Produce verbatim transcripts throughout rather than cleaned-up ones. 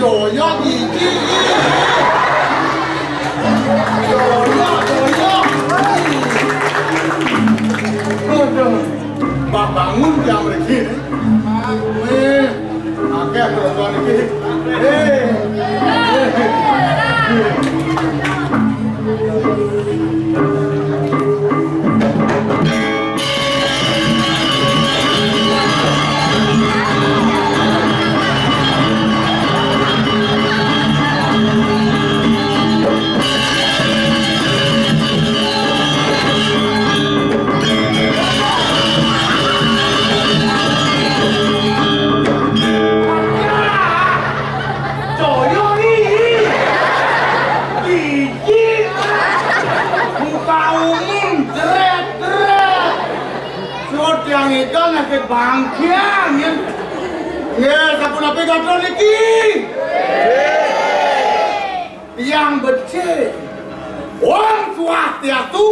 Doyok iki. Doyok, doyok. Aduh, mbah bangun tiang mriki. Weh, akeh penonton iki. Eh. Joyo iki. Iki. Muka umum, jret, jret. Suwun tiang ical nggih bangkian, ya. Nggih, sapunapi gatra niki? Tiang becik. Om Swastiastu.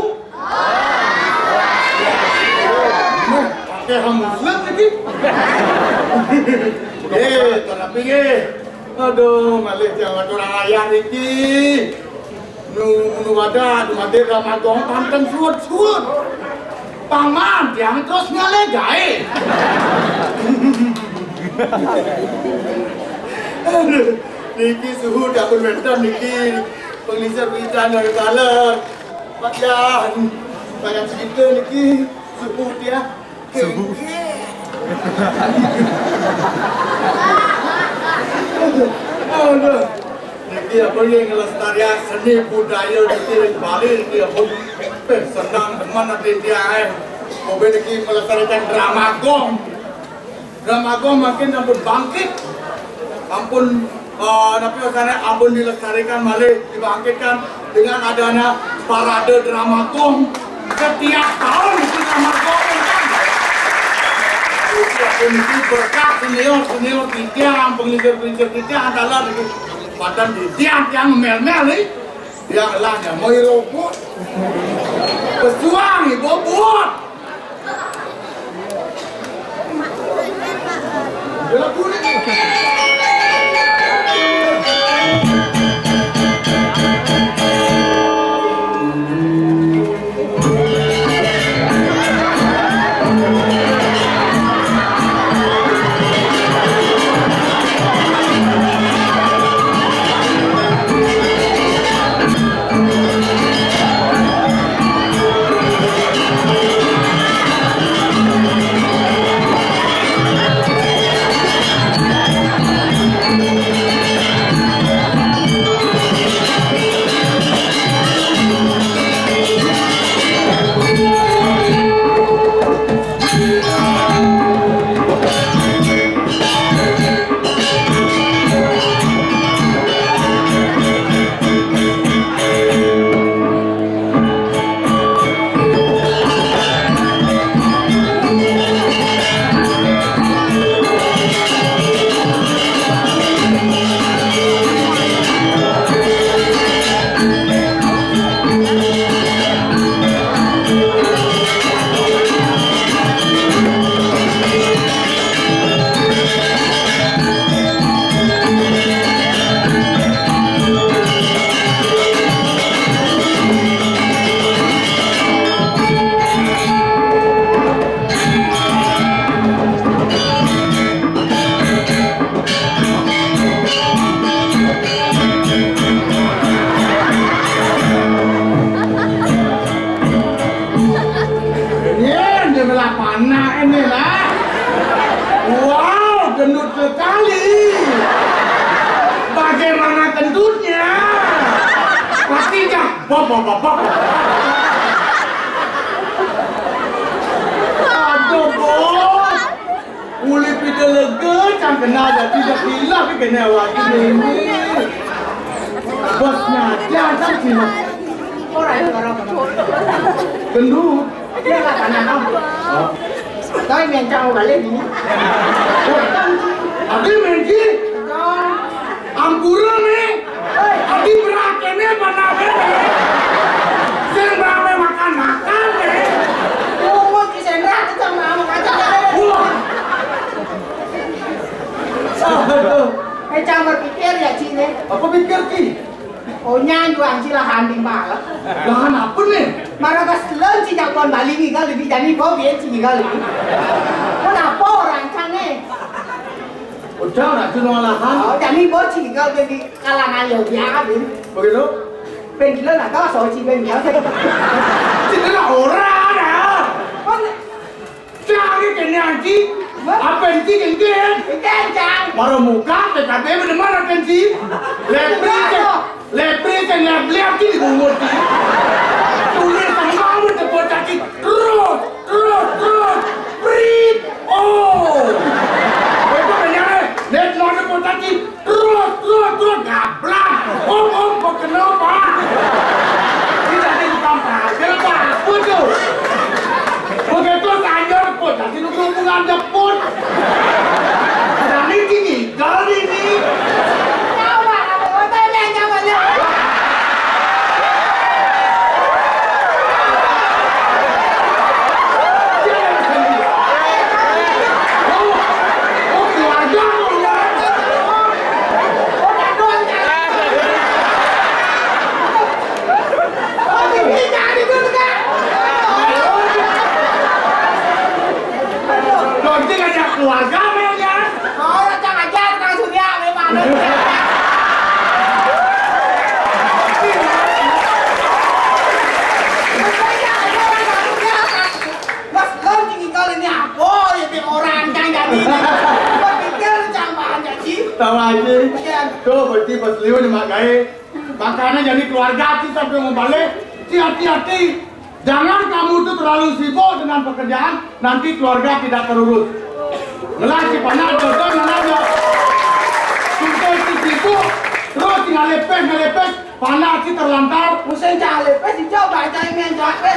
Nah, pakai ham muslim niki. Eh, tapi nggih. Aduh, malih tiang aturang ayah niki. Nu, nu wadah, dumadir Drama Gong pantun suwud-suwud. Paman tiang terus ngalih gaé. Aduh, niki suhu dapur wénten niki. Penglingsir wican dari taler. Pak Jan, Pak Jan segitu niki suhu dia. Suhu. Aduh. Niki apa yang ngelestarian seni budaya niki ring Bali niki apa? Eh, senang teman ati tiang. Kobe niki melestarikan Drama Gong. Drama Gong makin ampun bangkit. Ampun, eh, napi wastané ampun dilestarikan malih dibangkitkan dengan adanya parade Drama Gong. Setiap tahun itu Drama Gong, kan? Itu aku niki berkat senior-senior titiang, penglingsir-penglingsir titiang, antara niki. Padahal titiang, tiang mel-mel nih. Tiang lah nyamoi robot. Pesuang, ibu buat. Ini dia belah panah ini lah. Wow, gendut sekali. Bagaimana kentutnya? Pasti dah. Bop, bop, bop, bop. Aduh, Bos. Uli pida lega, cang kenal dadi dah hilang kena awak ini. Bos nyaja cang hilang. Gendut. Dia nggak tanya kamu. Tapi mencang balik ini. Adi menci. Ampura nih. Adi berat ini apa nabe? Sing bae makan-makan nih. Umur di sendrak itu sama kamu aja. Wah. Aduh. Eh, cang berpikir ya, Bali ngigal di jani bo biyen ci ngigal iki. Kenapa orang cang ne? Udah, nak cuma lahan. Oh, jani bo ci ngigal di kalangan yo dia kan. Begitu? Ben gila nak tahu so ci ben gila. Ci gila ora ada. Kon cari kene anci. Apa anci kengken? Kengken, Cang. Mara muka P K B bener mana kan ci? Lepri ke, lepri ke nyabliak ci di bungut ci. Tulis sama kamu tepuk kaki. Terus, terus, terus. Prit. Oh. Itu kenyang, eh. Lihat mau tepuk kaki. Terus, terus, terus. Gablak. Om, om, kok kenapa? Ini tadi tukang pagar apa apa tuh? Begitu sayur pun, tadi nunggu bunga jepun. Dan ini gini, gal ini. Nyawa, apa, apa, nyawa, nyawa. Keluarga ya. Oh, kurang ajar, Kang Surya, memang. Mas, lo tinggal ini apa? Ya, di orang cang jadi ini. Berpikir cang bahan jadi. Tahu aja. Iya. Tuh, berarti pas liu ni mak gae. Makanya jadi keluarga kita sampai mau balik. Ci hati-hati. Jangan kamu tuh terlalu sibuk dengan pekerjaan, nanti keluarga tidak terurus. Ngelah ci panak jodoh mana aja. Sumpah ci sibuk, terus tinggal lepes, ngelepes, panak ci terlantar. Musim cang lepes, hijau baca ini yang capek.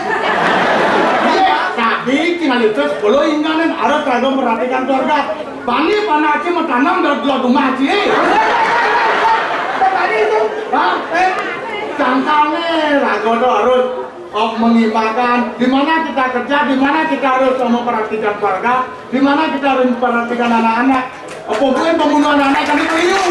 Iya, tadi tinggal lepes, belum inganan, harus kagak perhatikan keluarga. Pani panak ci mau tanam dari dua rumah ci. Tadi itu. Hah? Eh, cangkangnya, rago tuh harus Oh, mengimbangkan di mana kita kerja, di mana kita harus memperhatikan keluarga, di mana kita harus memperhatikan anak-anak. Apa mungkin pembunuhan anak kan itu liu?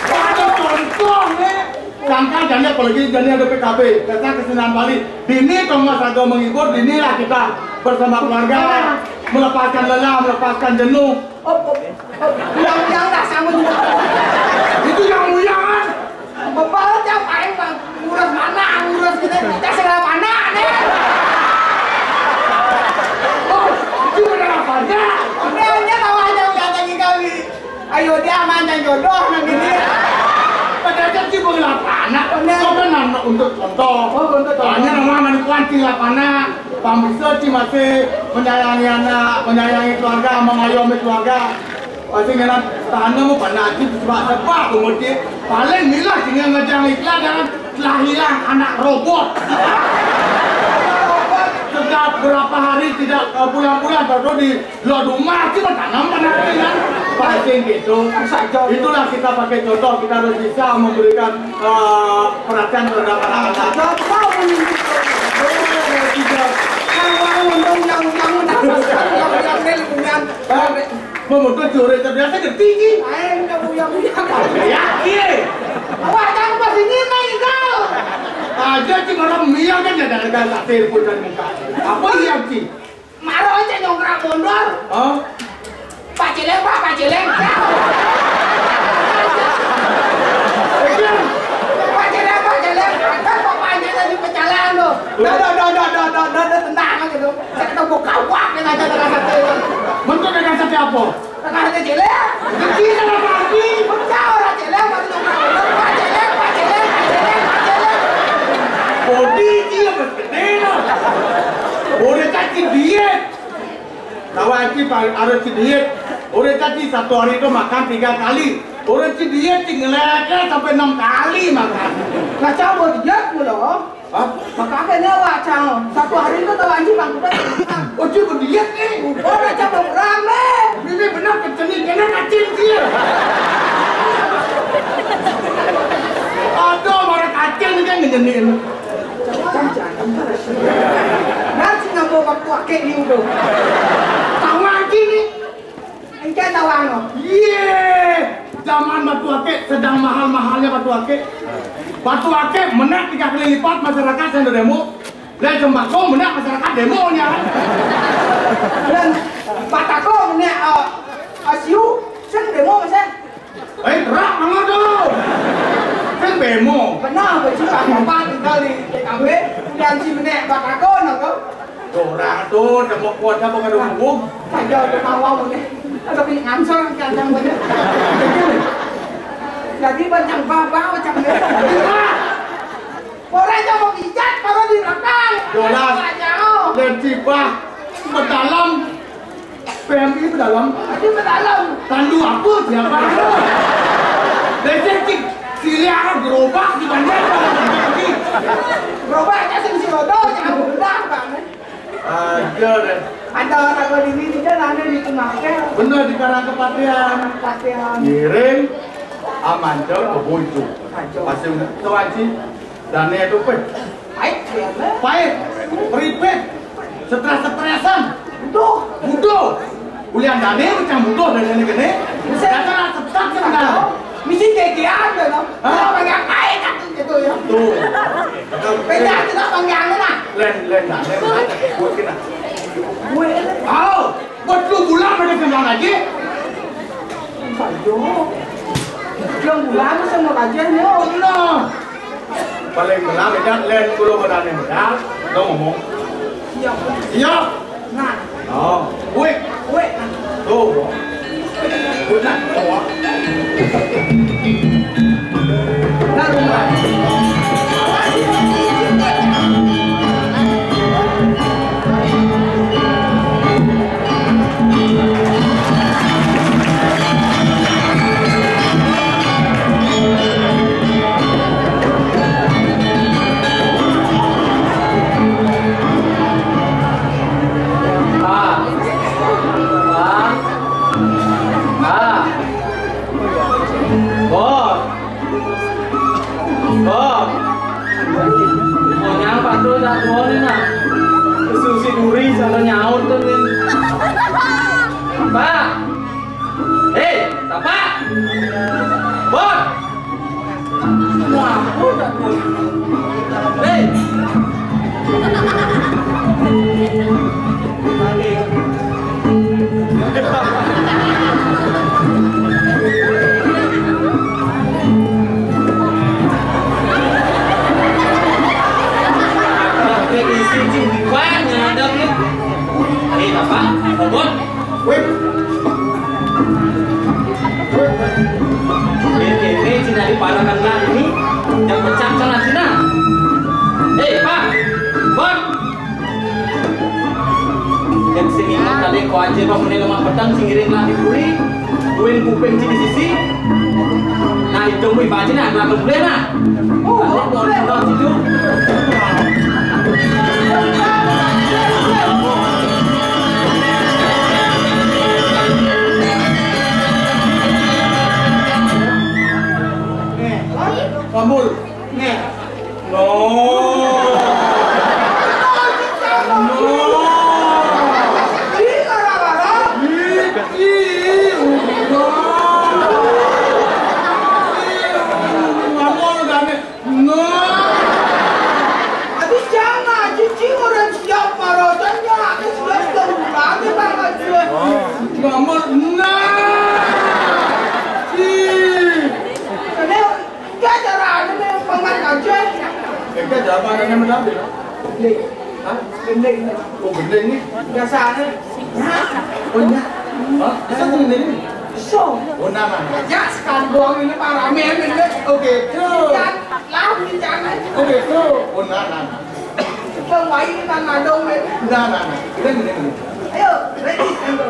Ada contoh nih. Sangka jadi apalagi jadi ada P K B, datang ke Seniman Bali. Dini Thomas Agung menghibur, dinilah kita bersama keluarga melepaskan lelah, melepaskan jenuh. Oh, oh, oh, yang yang dah sama juga. Itu yang mulia kan? Bebal tiap hari, Bang. Ngurus mana, ngurus kita, kita segala mana nih? Oh, itu benar apa aja? Udah, dia tahu aja udah tanya kami. Ayo dia mantan jodoh nang ini. Padahal kan sih mau ngelapana. Bener. Kau kan anak untuk contoh. Oh, untuk contoh. Hanya nama mana kuanti lapana. Pambisa ci masih menyayangi anak, menyayangi keluarga, mengayomi keluarga. Pasti ngenan tanah mau panak ci sebab sebab aku mesti paling milah sehingga ngejang iklan dengan telah hilang anak robot. Setiap berapa hari tidak eh, pulang-pulang, tahu di luar rumah ci tanam panak ci kan. Pasti gitu. Itulah kita pakai contoh, kita harus bisa memberikan eh, perhatian terhadap anak-anak. Hah? Memutus curi terbiasa gede iki. Ayo, udah buyang-buyang. Ya, iya. Awak jangan pas ini naik kau. Aja ci malam mia kan ada harga sate pun dan muka. Apa iya ci? Maro aja nyongkrak mondor. Hah? Pak Cileng, Pak, Pak Cileng. Pak Cileng, Pak Cileng. Ada bapaknya tadi pecalang tuh. Dah, dah, dah, dah, dah, dah, dah, dah, tenang aja tuh. Saya ketemu kawak yang aja dengan sate. Bentuk dengan sate apa? Dengan sate cileng. Kita lah pasti. Pecah orang cileng, baru nyongkrak mondor. Pak Cileng, Pak Cileng, Pak Cileng, Pak Cileng. Bodi dia, Mas Gede lah. Boleh kasih diet. Tahu aja, Pak, harus diet. Orang tadi satu hari itu makan tiga kali. Orang ci diet ci ngelek sampai enam kali makan. Nah, cang mau diet dulu. Hah? Makanya nyawa cang. Satu hari itu tahu anjing bang udah. Oh, dia berdiet nih. Oh, udah cang mau berang deh. Ini benar kecil kena kacil dia. Aduh, marah kacil nih kan ngejenin. Jangan, jangan. Nanti nggak mau waktu akik nih udah. Tahu anjing nih. Engke tawano. Iye, zaman batu akik sedang mahal-mahalnya batu akik. Batu akik menang tiga kali lipat masyarakat yang demo. Lah, sembako menek masyarakat demo nya kan. Lah, batako menek, eh, asiu, sing demo masa. Eh, terak mangga tu. Sing demo. Benar, baju tak apa tinggal di T K B, dan si menek batako nak tu. Orang tu, tembok kuat apa kada umum. Saja tu mawau ni. Ada pergi ngansor kandang banyak. Jadi banyak babau macam ni. Orang yang mau pijat, kalau di belakang. Jonas. Jauh. Dan cipah. Pedalam. P M I pedalam. Tadi pedalam. Tandu apa siapa? Lecet cik. Siliak gerobak di banyak. Gerobak aja sing si rodo, jangan benar, Bang. Aja deh. Ada orang kalau di sini kan ada di Temakel. Bener di Karang Kepatian. Kepatian. Ngiring, amanca ke Bojo. Aja. Pasti tuh Haji, dane itu pe. Pahit, ya, Bang. Pahit, ribet, stres-stresan. Butuh. Butuh. Ulian dane macam butuh dari sini gini. Bisa. Datang tetap sebentar. Misi kegiatan, no? Hah? Kalau pakai kain, kan, gitu, ya. Tuh. Beda, kita panggil anu, nah. Len, len, nah, len, nah, buat kita. Gue, oh, buat lu pulang, ada kenal lagi. Saja. Yang pulang sama aja, no. Benar. Paling benar, beda, len, kalau berani modal, lo ngomong. Iya. Iya. Nah. Oh, wait. Wait. Tuh. Wait, nah. Oh. Nah, rumah. Ah. Ah. Ah. Bos. Bos. Mau nyapa tuh, tak tuh nih, nah. Susi duri sama nyaut tuh nih. Pak. Hei, Tapak. Bos. Mau apa tak tuh? Hei. Wih. Wih. Wih. Ini cina di palakan ini yang pecah sana cina. Hei, Pak. Bos. Yang sini tadi ko aja, Pak, mene lemah petang, sing ngiring lah di puri, duin kuping di sisi. Nah, itu wih, Pak, nah, nah, boleh, nah. Oh, boleh. Nah, situ. Pamul. Nih. No. No. Ih, ih, no. Ih, ngomong gane. No. Habis jangan, cici orang siap marotannya, habis siap sebulan, Bang Haji. Ngomong, no. Ih. Ini Enggak, cara anu nih, paman aja. Enggak, cara apa anu nih, Madam? Gending. Hah? Gending. Oh, gending nih? Biasanya. Oh, iya. Hah? Bisa tuh gending nih? So. Oh, nah, nah, nah. Ya, sekali doang ini, Pak, ramen ini. Oke, tuh. Iya, lah, bicara. Oke, tuh. Oh, nah, nah, nah. Bang, wai ini, Bang, ada, men. Nah, nah, nah. Gending, gending, gending. Ayo, ready, ayo.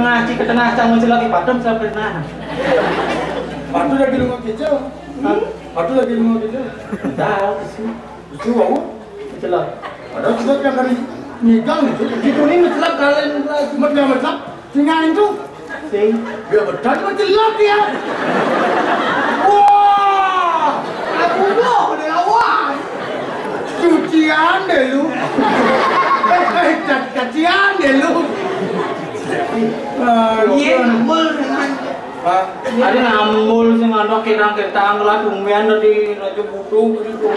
Nah, cik ke tengah cang mencelok di patung sampai nah. Patung lagi lu mau kicau. Hah? Patung lagi lu mau kicau. Tahu sih. Itu mau mencelok. Ada sudah tiap hari nigang itu. Gitu nih mencelok kalian lagi. Mereka mencelok. Singa itu. Sing. Biar betul mencelok ya. Wah. Aku mau deh, awas. Cucian deh lu. Eh, eh, cat-, cacian deh lu. Ah, iya, iya. Nambel dengan. Pak, ada nambel sing anak ketang-ketang lah, tumben tadi raja butuh gitu.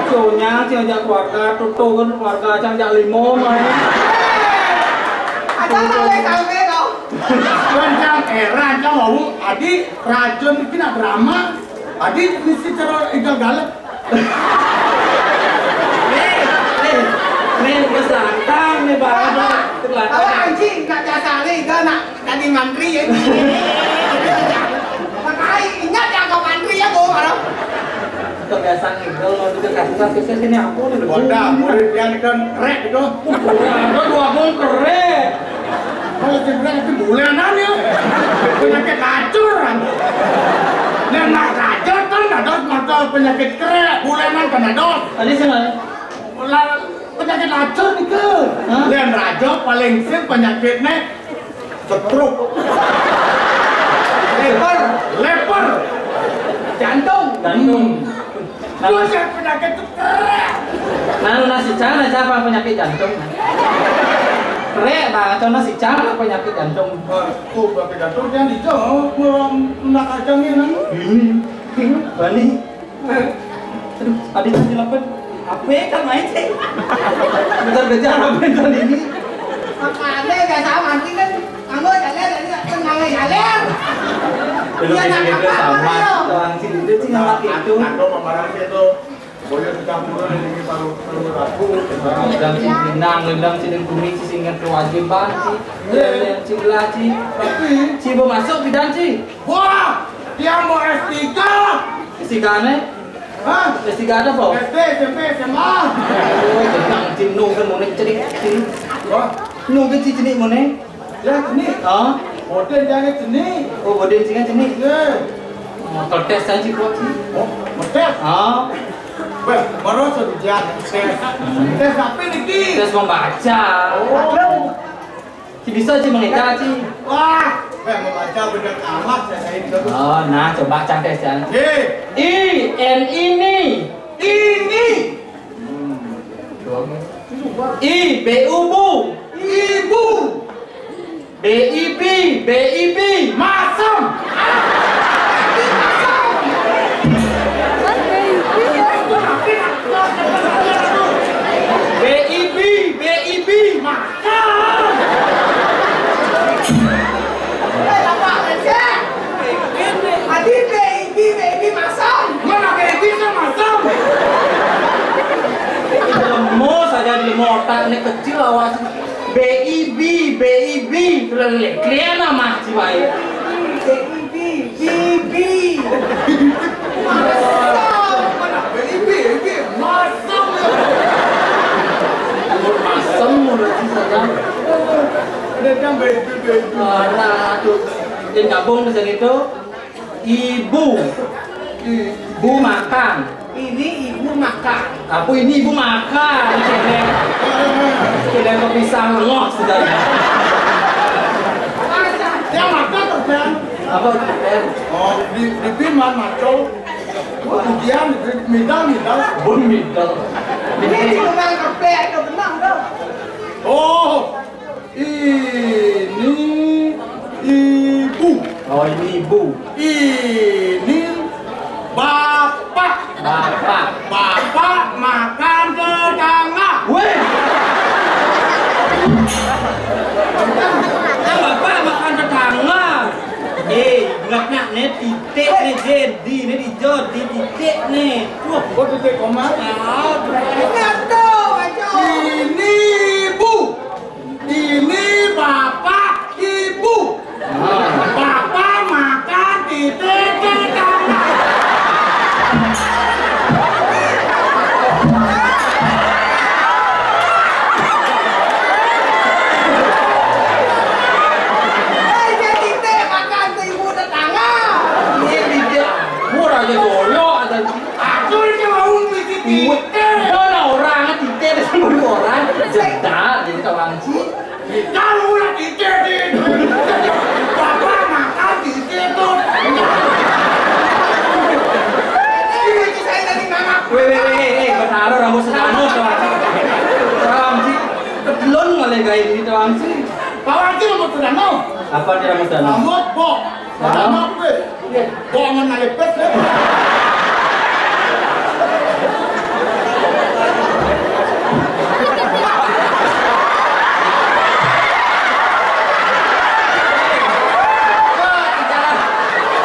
Soalnya si ajak keluarga, tuh, tuh kan keluarga acang jak limo main. Acang tak boleh sampai kau. Rancang, eh, rancang mau adi racun iki nak drama. Adi mesti cara igal galak. Nih, nih, nih, wis lantang nih, Pak. Apa? Terlantang. Apa anjing nak dasar nih, gak nak tadi mantri ya. Makanya ingat ya kau mantri ya, kau kalau. Kebiasaan itu mau juga kasih kasih sini aku nih. Wadah, murid yang kan rek itu. Ada dua bongker rek. Kalau cedera itu bulanan ya. Penyakit lacur. Yang nak raja kan ada mata penyakit kerek, bulanan kan ada. Tadi sih mana? Lah, penyakit lacur itu. Hah? Yang raja paling sering penyakitnya stroke. Leper. Leper. Jantung. Jantung. Hmm. Nah, Mas. Buset, penyakit tuh kerek. Nah, nasi cana siapa penyakit jantung? Kerek, nah, atau nasi cana penyakit jantung. Wah, tuh, penyakit jantung yang dijawab, kurang nak kacangnya, nang. Ini. Ini. Bani. Aduh, tadi tadi lapar. Apa kan main sih? Kejar-kejar apa yang tadi ini? Makanya biasa mati kan. Kamu jalan, jalan, jalan, jalan. Belum. Iya, ini nak dia apa, sama. Ayo. Orang sini itu sih nggak pakai itu. Atau pemarang itu. Boyo kita murah ini palu, palu aku. Gendang si Pinang, gendang si Dengkuni, si Singan kewajiban, si. Iya. Gendang si Belaci. Tapi si mau masuk bidan, si. Wah, dia mau S tiga. S tiga ne? Hah? S tiga ada, Pak? S D, S M P, S M A. Oh, gendang si Nu kan mau naik cedik, si. Wah. Nu kan si cedik mau naik. Ya, sini. Hah? Boden jangan sini. Oh, boden sini, sini. Iya. Oh, kalau tes aja kuat sih. Oh, tes? Ah. Weh, baru satu jam tes. Tes apa niki? Tes membaca. Oh. Si bisa sih mengeca sih. Wah, weh, membaca bener amat saya, saya itu. Oh, nah, coba cantes ya. Nih. I, N, ini. Ini. Hmm. I, B, U, bu. Ibu. B I B, B I B, masem. B I B, B I B, masem. Adi B I B, B I B, masem. Mana B I B itu masem? Lemo saja di lemo otak ini kecil awas. B I B, B I B, lele, kalian nama si wae. B I B, B I B. Masem. Mana B I B, B I B, masem. Masem, menurut saya. Ada kan B I B, B I B. Parah tuh. Yang gabung di sini tuh. Ibu. Ibu makan. Ini ibu makan. Apa ini ibu makan? Cedek. Cedek kok pisang lengok sudah. Yang makan tuh, Ben. Apa itu, Ben? Oh, di, di Piman, Macol. Oh, ujian, di Midang, Midang. Bun Midang. Ini cuma ngeplek, itu benang, dong. Oh, ini ibu. Oh, ini ibu. Ini bapak. Bapak. Bapak makan tetangga. Weh. Kan bapak makan tetangga. Eh, ingat nak, nih titik nih, Jen. Di, nih di Jon, di titik nih. Wah, kok titik koma? Ah, ingat tuh, Mas Jon. Ini ibu. Ini bapak ibu. Bapak makan titik di tanah. Bang sih. Bang sih, rambut sudah mau. Apa dia rambut sudah mau? Rambut, Bo. Sudah mau? Rambut, weh. Iya. Bo, ngan nalipis, weh.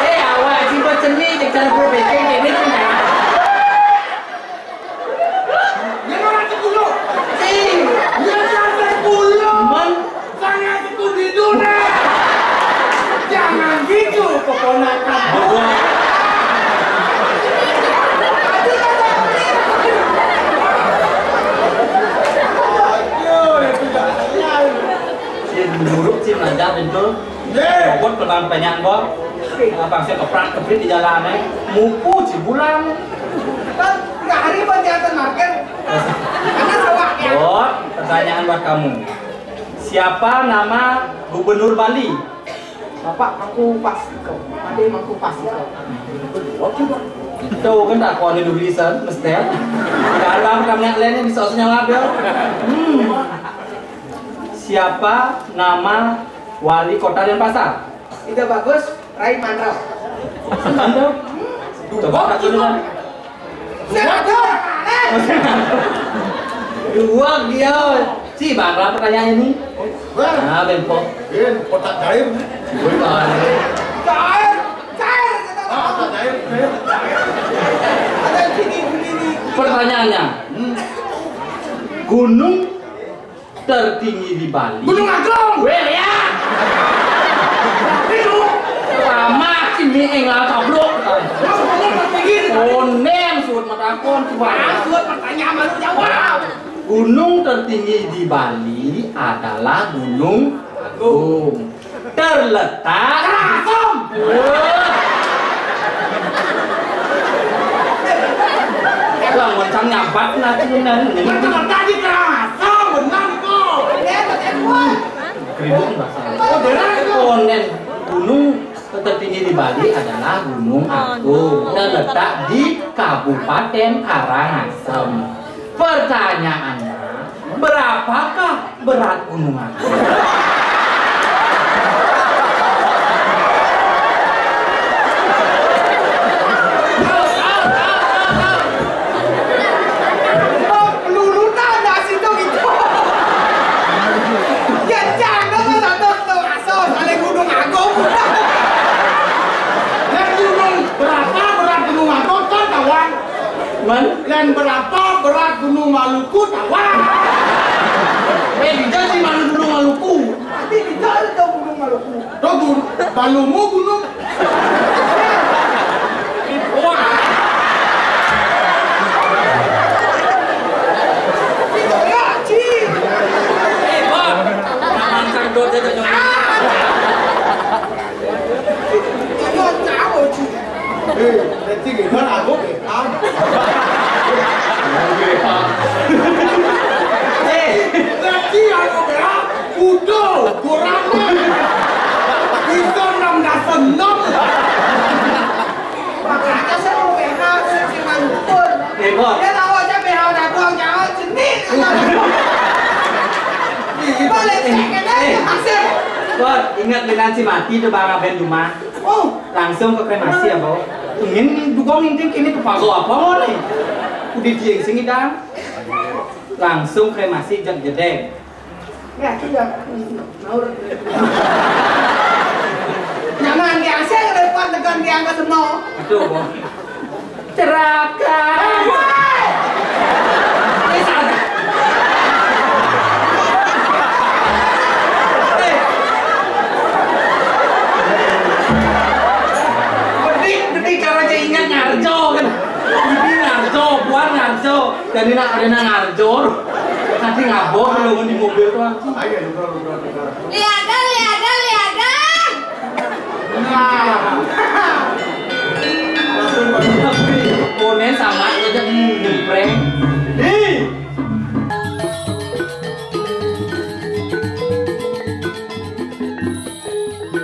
Eh, awak sih buat seni, cara berpikir kayak gitu, nah. Yen ora sepuluh. Ih, yen ora sepuluh. Men. Saya itu di dunia. Jangan gitu, keponakan. Aduh, itu jangan. Sing buruk sih, Raja, betul. Ye. Buat pertanyaan, Bang. Apa saya keprak keprit di jalan, eh? Mupu Cibulan. Kan tiga hari buat jalan market. Karena sewak ya. Bot, pertanyaan buat kamu. Siapa nama gubernur Bali? Bapak Mangku Pasiko. Ade Mangku Pasiko. Oke, Pak. Tuh kan tak kau ada tulisan, mesti. Dalam kami lainnya bisa usah nyawab ya. Hmm. Siapa nama wali kota Denpasar? Ida Bagus, Rai Mandra. Mandra? Coba tak tulisan. Senator. Dua dia. Si, Bang, apa pertanyaan ini? Wah. Nah, Bempo. Ini kotak cair. Bukan. Cair, cair, kata. Ah, kotak cair, cair. Ada sini, sini, sini. Pertanyaannya, Hmm. Gunung tertinggi di Bali. Gunung Agung. Weh, ya. Itu. Sama sini enggak tablok. Gunung tertinggi di Bali. Onen, suut matakon, coba. Ah, suut pertanyaan baru jawab. Gunung tertinggi di Bali adalah Gunung Agung. Terletak Karangasem. Wah. Lah, macam nyabat nanti benar. Terletak di Karangasem, benar itu. Keribut bahasa. Oh, benar itu. Konen gunung tertinggi di Bali adalah Gunung Agung, terletak di Kabupaten Karangasem. Pertanyaannya, berapakah berat gunung Agung? Peluru tak ada situ gitu. Ya, jangan, satu, satu, asal, saling Gunung Agung. Dan gunung berapa berat Gunung Agung, kan, kawan? Man? Dan berapa berat Gunung Maluku, kawan? Eh, bisa sih Maluku, Gunung Maluku. Nanti bisa ada Gunung Maluku. Tuh, gun-, Balumu gunung. Wah. Tidak, Ci. Eh, Bang. Mancang dot aja, Bang. Tidak, Ci. Eh, nanti gimana aku, eh? Ah. Eh, nanti aku, eh, ah. Kudo, kurang. Bisa enam belas enam. Makanya saya mau B H, saya cuma ngukur. Eh, Bot. Dia tahu aja B H udah buang nyawa, jenis. Boleh cek aja, eh, hasil. Bot, ingat dengan si mati itu, Bang Aben Juma. Oh. Langsung ke kremasi ya, Bot. Ingin dukung inting kini tuh pago apa mau nih? Udah dia sing idang. Langsung kremasi, jeg jedeg. Ya, tidak. Maur. Nyaman dia, saya repot dengan dia angkat semua. Betul, Bos. Ceraka. Eh, salah. Eh. Bedik, bedik, cara aja ingat ngarjo, kan. Ini ngarjo, buat ngarjo. Jadi nak ada nang ngarjo. Nanti ngabok lu di mobil tuh, anjing. Liadan, liadan, liadan. Nah.